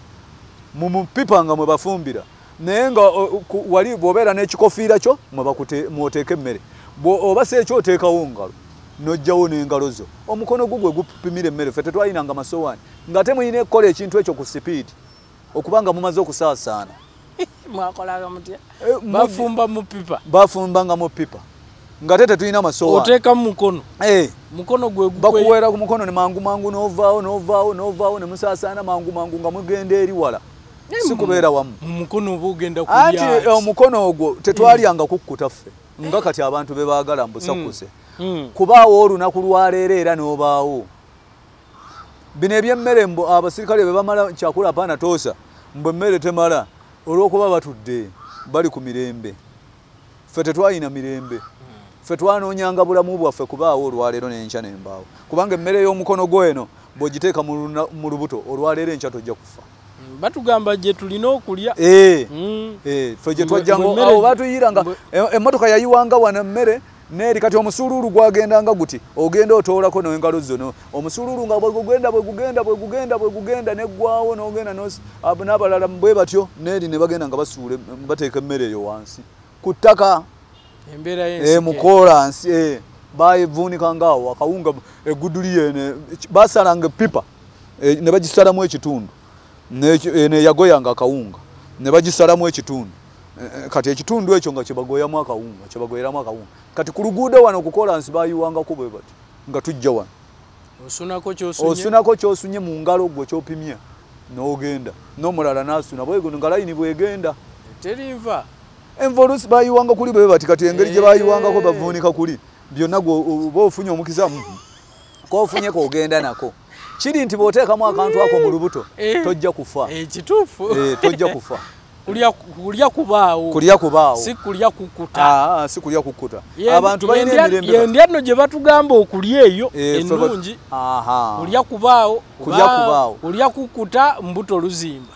mu pipa nga mwe bafumbira, naye nga wali bw'obeera n'ekikofiira kyo mwe emmere, oba si ekyo oteekawo ngalo n'ojjawo n'engalo zo, omukono gwo gwe gupimira emmere. Ffe tetwalinanga masowaani, ng'ate mulina okukola ekintu ekyo ku sipiidi okubanga mumaze okusaasaana. Mwakolaga mutya? Bafumba mu pipa. Bafumbanga mu pipa ng'ate tetulina masowaani. Oteeka mu mukono. Mukono gwe bakuweera ku mukono ne mangu mangu n'ovaawo n'ovaawo n'ovaawo ne musaasaana mangu mangu nga mugenda eri wala, si kubeera wamu. Mu mukono oba ogenda kulya. Anti omukono ogwo tetwalyanga kukkuta ffe nga kati abantu be baagala mbusakkuse. Kubaawo olunaku lwaleero era n'obaawo. Bino eby'emmere mbu abasirikale be bamala kyakula apaana toosa mbu emmere temala olw'okuba batudde bali ku mirembe. Ffe tetwalina mirembe. Ffe twanoonyanga bulamu bwaffe kubaawo olwaleero n'enkya n'embaawo, kubanga emmere y'omukono gwo eno bw'ogiteeka mu lubuto olwaleero enkya tojja kufa. Batugamba gye tulina okulya. Ffe gye twajjanga awo batuyiranga emmotoka yayiwanga wano emmere neeri. Kati omusuuluulu gwagendanga guti, ogenda otoolako n'engalo zo, omusuuluulu nga bwe gugenda bwe gugenda bwe gugenda bwe gugenda neggwawo n'ogenda n'abalala bwe batyo neeri ne bagenda nga basuula bateeka emmere eyo wansi ku ttaka. Embeera y'ensiko mu koolansi bayivuunikanga awo akawunga egguduli eno basalanga epipa ne bagisalamu ekitundu, neyagoyanga akawunga ne bagisalamu ekitundu. Kati ekitundu ekyo nga kyebagoyamu akawunga, kyebagoyeramu akawunga. Kati ku luguudo wano ku koolansi bayiwangako bwe bati nga tujja wano, osunako ky'osunye, osunako ky'osunye mu ngalo gwe ky'opimye n'ogenda, n'omulala n'asuna bwego nga layini bwegenda terinva. Enva oluusi bayiwanga kuli bwe bati, kati engeri gye bayiwangako bavuunika kuli byonna gwe oba ofunye omukisa k'ofunye k'ogenda nako. Kiri nti bw'oteekamu akantu ako mu lubuto tojja kufa. Kituufu. Tojja kufa. Kulya kubaawo. Kulya kubaawo. Si kulya kukkuta. Si kulya kukkuta. Abantu balina emirembe. Yendya nno gye batugamba okulya eyo ennungi. Kulya kubaawo. Kulya kubaawo. Kulya kukkuta mbuto luzimba.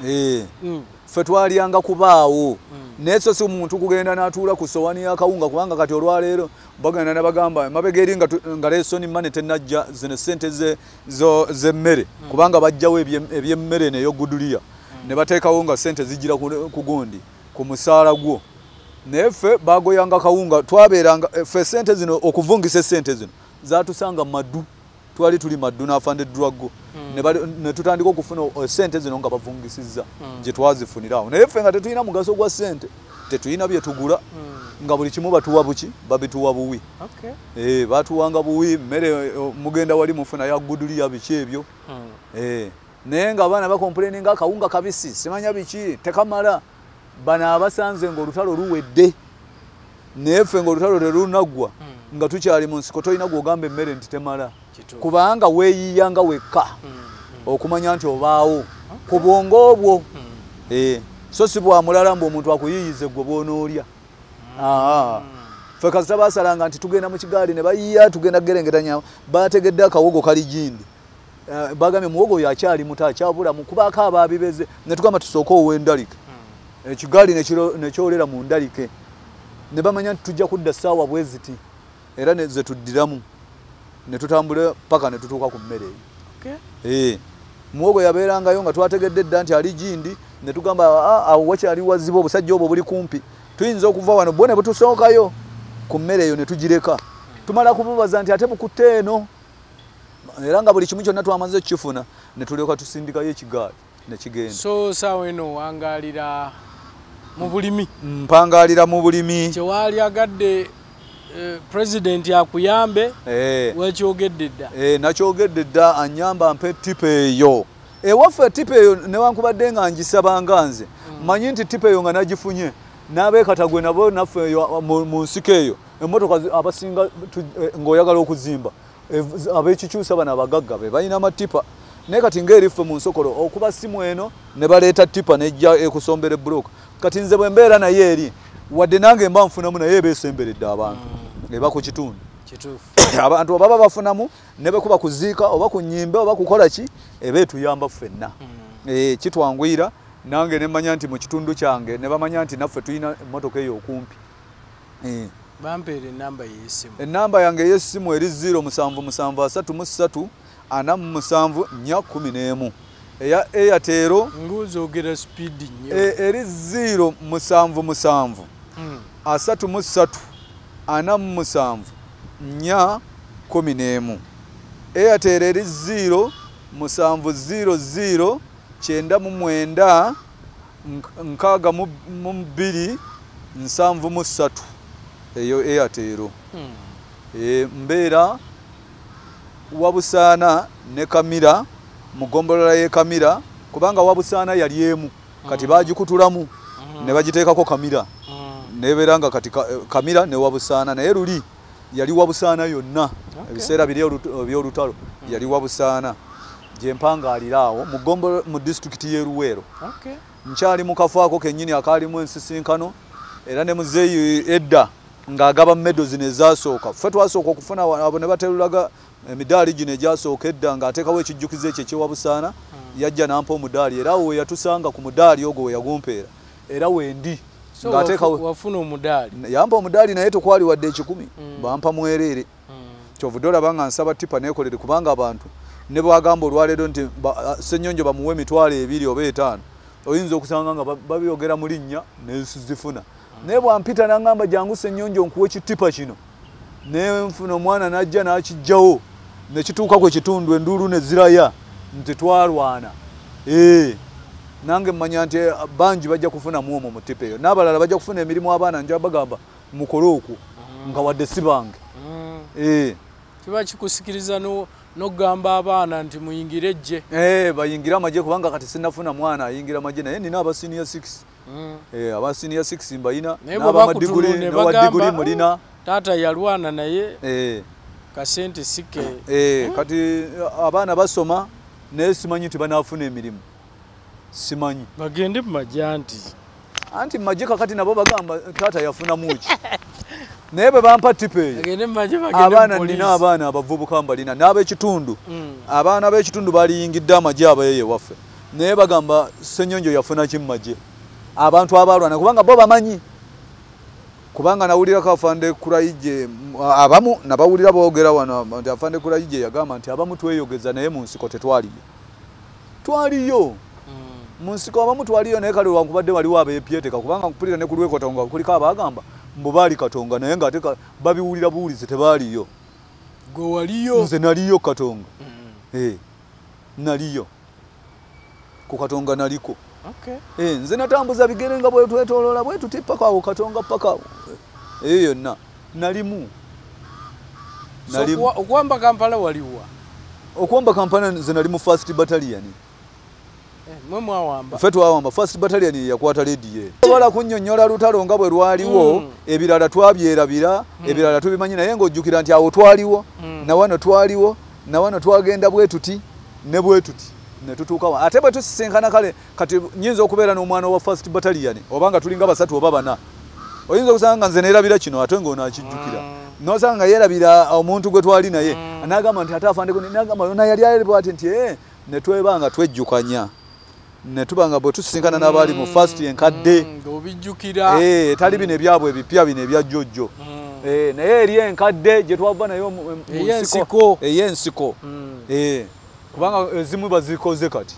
Ffe twalyanga kubaawo. Naye so si muntu kugenda n'atuula ku ssowaani y'akawunga, kubanga kati olwaleero bagenda ne bagamba mabega eri nga lesson money tennajja zino ssente z'emmere, kubanga bajjawo eby'emmere n'eyoguduliya ne bateekawo nga ssente zijjira ku gundi ku musaala gwo. Naye ffe bagoyanga kawunga, twabeeranga ffe ssente zino okuvungisa essente zino zaatusanga madu. Twali tuli Maddu n'afande Drago. Ne tutandika okufuna sente zino nga bavungisizza gye twazifunirawo. Naye ffe nga tetulina mugaso gwa sente, tetulina bye tugula, nga buli kimu batuwa buki, babituwa buwi. Batuwanga buwi, mmere mugenda wali mufuna ya guduli ya biki ebyo. Naye nga abaana bakomplaininga akawunga kabisi, simanya biki, tekamala. Bano abasanze ng'olutalo luwedde, naye ffe ng'olutalo terunaggwa, nga tukyali mu nsiko tolina gw'ogamba emmere nti temala. Kubanga weeyiiyanga wekka okumanya nti obaawo ku bwongo obwo. So si bwa mulala mbu omuntu akuyiiyize gwe bw'onoolya. Ffe kasita baasalanga nti tugenda mu kigaali ne bayiiya tugenda kugerengetanya, baategedde akawogo kali gindi. Bagambye muwogo oyo akyali muto akyabulamu kubaako abaabibeze, ne tugamba tusooke ow'endalike. Ekigaali ne kyolera mu ndalike. Ne bamanya nti tujja kudda ssaawa bwe ziti, era ne ze tuddiramu. Ne tutambula paka ne tutuuka ku mmere eyo. Muwogo yabeerangayo nga twategedde dda nti ali gindi, ne tugamba awo wakyali wazibu obusajja obwo buli kumpi. Tuyinza okuva wano bo ne butusookayo ku mmere eyo ne tugireka. Tumala kububaza nti ate bukutte eno. Era nga buli kimu kyonna twamaze okukifuna, ne tulyoka tusindikayo ekigaali ne kigenda. So saawa eno owangaalira mu bulimi? Mpangaalira mu bulimi. Kyewaali agadde President akuyambe, wekyogedde dda. Nakyogedde dda, annyamba mpe ttipa eyo. Ewaffe ttipa eyo newankubadde nga ngisabanga nze, mmanyi nti ttipa eyo nga nagifunye, n'abeekatagwe nabo naffe mu nsiko eyo, emmotoka abasinga ng'oyagala okuzimba, ab'ekikyusa bano abagagga be balina amattipa. Naye kati ng'eri ffe mu nsokolo okuba simu eno ne baleeta ttipa n'ejja ekusombera ebbulooka. Kati nze bwe mbeera naye eri, wadde nange mba nfunamu naye ebeesemberedde abantu eba ku kitundu. Abantu baba bafunamu ne bekuba kuziika oba ku nnyimbe oba kukola ki, eba etuyamba ffenna. Kitwanguyira nange ne mmanya nti mu kitundu kyange ne bamanya nti naffe tulina emmotoka eyo okumpi. Bampeere ennamba y'essimu. Ennamba yange ey'essimu eri 0773 47 411. Eya Airtel ng'ozoogera speed nnyo. Eri 077 33 47 411. Airtel eri 0700 99 62 73. Eyo Airtel. Mbeera Wabusaana ne Kamira mu ggombolola y'e Kamira, kubanga Wabusaana yali emu, kati baagikutulamu ne bagiteekako Kamira. Nebeera nga kati Kamira ne Wabusaana, naye luli yali Wabusaana yonna. Ebiseera biri eby'olutalo yali Wabusaana. Gye mpangaalira awo mu ggombolola mu disitulikiti y'e Luweero. Nkyali mu kafo ako kennyini akaalimu ensisinkano, era ne muzeeyi edda ng'agaba medo zino ezasooka. Ffe twasooka okufuna abo ne baterulaga emidaali gino egyasooka edda ng'ateekawo ekijjukizo ekyo eky'Ewabusaana, yajja n'ampa omudaali, era awo we yatusanga ku mudaali ogwo we yagumpeera, era wendi ng'ateekawo. Wafuna omudaali? Yampa omudaali naye tekwali wadde 10, bampa mwereere. Kyovudde olaba nga nsaba ttipa neekolere, kubanga abantu ne bwagamba olwaleero nti Ssennyonjo bamuwe 20,000 oba 5, oyinza okusanga nga babyogera mu linnya ne nzifuna. Naye bwampita n'angamba jangu Ssennyonjo nkuwe ekittipa kino, ne nfuna omwana n'ajja n'akiggyawo ne kituuka ku kitundu enduulu ne ziraya nti twalwana. Nange mmanya nti bangi bajja kufunamu omwo mu ttipa eyo, n'abalala bajja kufuna emirimu, abaana nja bagamba mukole okwo nga wadde si bange. Kiba kikusikiriza n'okugamba abaana nti muyingire eggye. Bayingire amagye, kubanga kati sinnafuna mwana ayingira amagye, naye nina aba senior 6. Aba senior 6 mbayina, n'abamadiguli n'owa mulina. Taata yalwana naye kasente sike. Kati abaana basoma naye simanyi nti banaafuna emirimu, simanyi. Bagende mu magye anti. Anti mu magye kakati nabo bagamba taata yafunamu ki. Naye bwe bampa ttipa eyo, abaana nina abaana abavubuka mbalina n'ab'ekitundu. Abaana b'ekitundu baliyingidde amagye abayeyo ewaffe, naye bagamba Ssennyonjo yafuna ki mu magye. Abantu abalwana kubanga bo bamanyi, kubanga nawulirako afande Kulaije, abamu nabawulira boogera wano nti afande Kulaije yagamba nti abamu tweyogeza naye mu nsiko tetwaliyo. Twaliyo mu nsiko abamu twaliyo, naye kale wankubadde waliwo abeepyeteka, kubanga nkupulira ne ku lw'e Katonga kuliko abagamba mbu baali Katonga, naye ng'ate babiwulira buwulizi tebaaliyo. Gwe waliyo? Nze naliyo Katonga. Naliyo ku Katonga naliko. Nze natambuza bigere nga bwe twetoloola bwe tuti paka awo Katonga paka eyo yonna nalimu. So okuwamba Kampala waliwa? Okuwamba Kampala nze nali mu first battalion. Mwe mwawamba? Ffe twawamba. First battalion yakwata lediyo. Tosobola kunnyonnyola lutalo nga bwe lwaliwo, ebirala twabyerabira, ebirala tubimanyi, naye ng'ojjukira nti awo twaliwo, na wano twaliwo, na wano twagenda bwe tuti ne bwe tuti ne tutuuka. Ate bwe tusisinkana kale kati nnyinza okubeera n'omwana wa first battalion oba nga tulinga basatu oba bana, oyinza okusanga nga nze neerabira kino ate ng'ono akijjukira, n'osanga nga yeerabira omuntu gwe twali naye, n'agamba nti ate afandeko, n'agamba naye yali ali bw'ati nti ne twebanga twejjukanya ne tuba nga bwe tusisinkana n'abaali mu first enkadde ng'obijjukira, etali bino ebyabwe ebipya bino ebya jjojjo, naye eri enkadde gye twava nayo mu nsiko, ey'ensiko, kubanga ezimu bazikoze kati.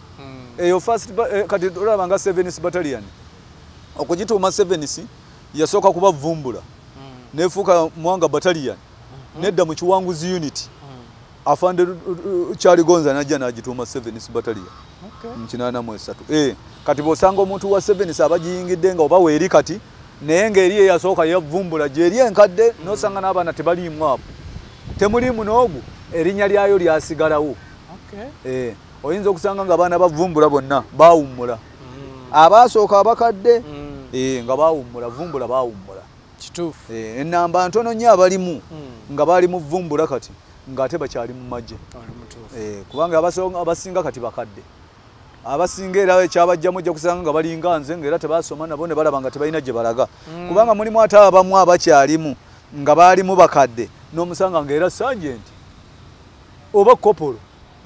Eyo first kati olaba nga 7th battalion okugituuma 7th yasooka kubavumbula nefuuka Mwanga battalion, nedda mu Kiwanguzi unit. Afande Kyaligonza najja n'agituuma 7th battalion mu 83. Kati bw'osanga omuntu wa 7th abagiyingidde nga oba weeri kati, naye ng'eri eyasooka yavumbula gyeri enkadde, n'osanga n'abaana tebaliimu abo, temuliimu n'ogwo, erinnya lyayo lyasigalawo. Oyinza okusanga nga abaana bavumbula bonna baawummula, abaasooka abakadde nga baawummula, vumbula baawummula. Kituufu. Ennamba ntono nnyo abalimu nga baali mu vumbula kati ng'ate bakyali mu magye, kubanga abasinga kati bakadde, abasinga era ekyabajjamu ojja kusanga nga balinga nze ng'era tebasoma nabo ne balaba nga tebalina gye balaga, kubanga mulimu ate abamu abakyalimu nga baalimu bakadde n'omusanga ng'era sergeant oba kopolo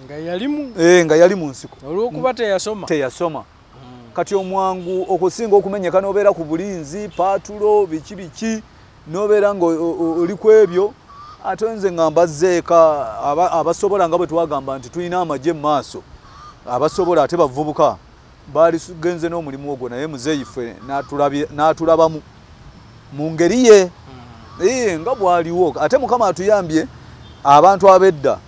nga yalimu, nga yali mu nsiko olw'okuba teyasoma. Teyasoma. Kati omwangu okusinga okumenyeka n'obeera ku bulinzi paatulo biki biki n'obeera nga oli ku ebyo. Ate nze nga mbazzeeka abasobola nga bwe twagamba nti tulina amagye mu maaso, abasobola ate bavubuka baali genze n'omulimu ogwo, naye muzeeyi ffe n'atulabamu mu ngeri ye nga bw'aliwo. Ate Mukama atuyambye abantu ab'edda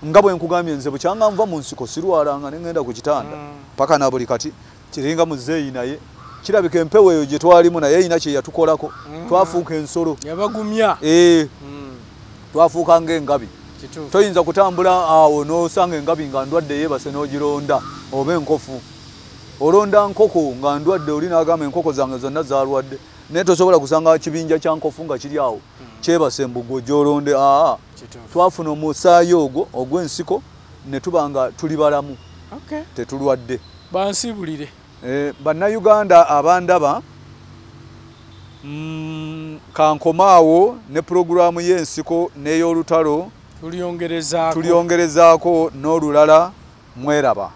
nga bwe nkugambye nze bukyanga nva mu nsiko sirwalanga ne ngenda ku kitanda paka na buli kati kiringa muzeeyi, naye kirabika empewo eyo gye twalimu naye erina kye yatukolako, twafuuka ensolo. Yabagumya. Twafuuka ng'engabi. Toyinza kutambula awo n'osanga engabi nga ndwadde yeebase n'ogironda oba enkofu. Olonda nkoko nga ndwadde, oli n'agamba enkoko zange zonna zaalwadde, naye tosobola kusanga kibinja kya nkofu nga kiri awo kyebase embugo gy'olonde. Twafuna omusaayi ogwo ogw'ensiko ne tuba nga tuli balamu, tetulwadde. Bansibulire Bannayuganda abandaba, kankomaawo ne pulogulaamu y'ensiko n'ey'olutalo tuliyongerezaako n'olulala mweraba.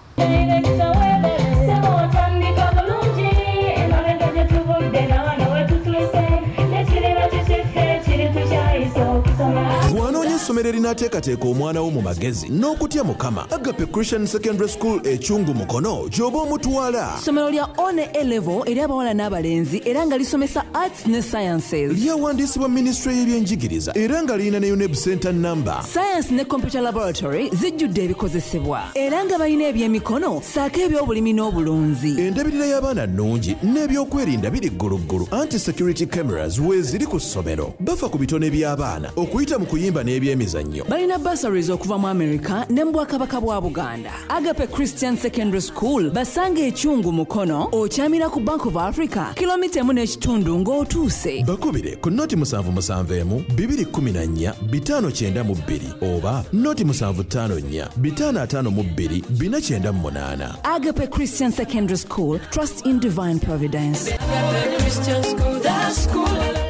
Essomero erinateekateeka omwana wo mu magezi n'okutya Mukama. Agape Christian Secondary School Ekyungu Mukono gy'oba omutwala. Ssomero lya One A Level eri abawala n'abalenzi era nga lisomesa arts ne sciences. Lyawandiisibwa minisitule y'ebyenjigiriza era nga lirina ne UNEB Center number. Science ne computer laboratory zijjudde ebikozesebwa era nga balina ebyemikono ssaako ebyobulimi n'obulunzi. Endabirira y'abaana nnungi n'ebyokwerinda biri gguluggulu. Anti security cameras weeziri ku ssomero. Bafa ku bitone by'abaana okuyita mu kuyimba n'ebyemizannyo. Balina bursaries okuva mu America ne mu Bwakabaka bwa Buganda. Agape Christian Secondary School basanga Ekyungu Mukono okyamira ku Bank of Africa kilomita 1.5 ng'otuuse. Bakubire ku 077 214 592 oba 0754 552 498. Agape Christian Secondary School, trust in divine providence. Agape Christian School, the school.